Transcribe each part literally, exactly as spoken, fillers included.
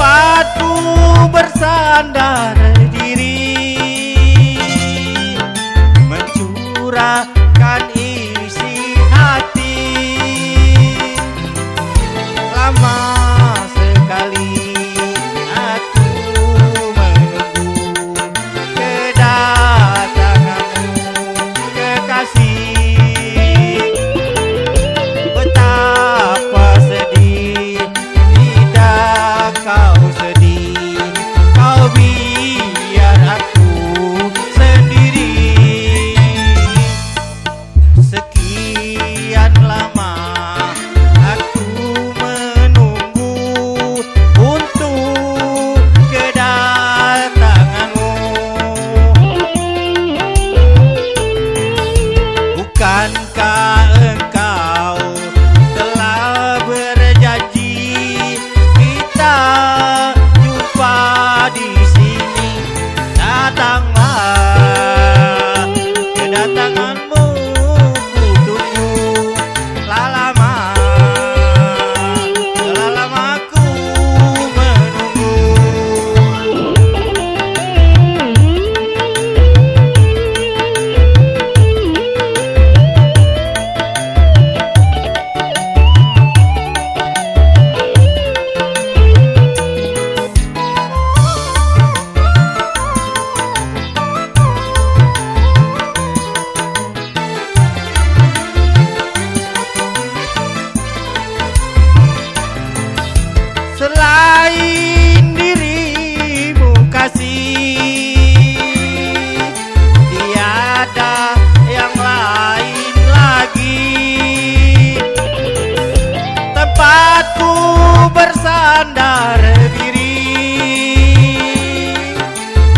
Tempatku bersandar diri, mencurahkan isi hati. Lama sekali aku menunggu kedatanganmu, kekasih. Betapa sedih tidak kau sedih, kau biar aku sendiri. Sekian lama aku menunggu untuk kedatanganmu. Bukankah engkau telah berjanji kita jumpa di sini? Datanglah, kedatanganmu ku tunggu. Lah lama, lah lama ku menunggu. Selain dirimu kasih, tiada yang lain lagi. Tempatku bersandar diri,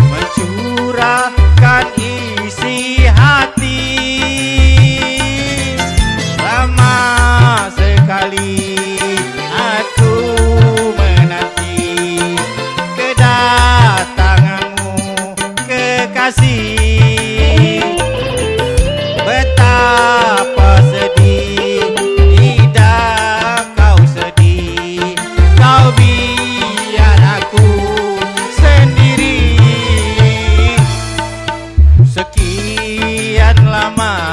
mencurahkan isi hati. Lama sekali aku menanti kedatanganmu, kekasih. Betapa sedih, tidak kau sedih, kau biar aku sendiri. Sekian lama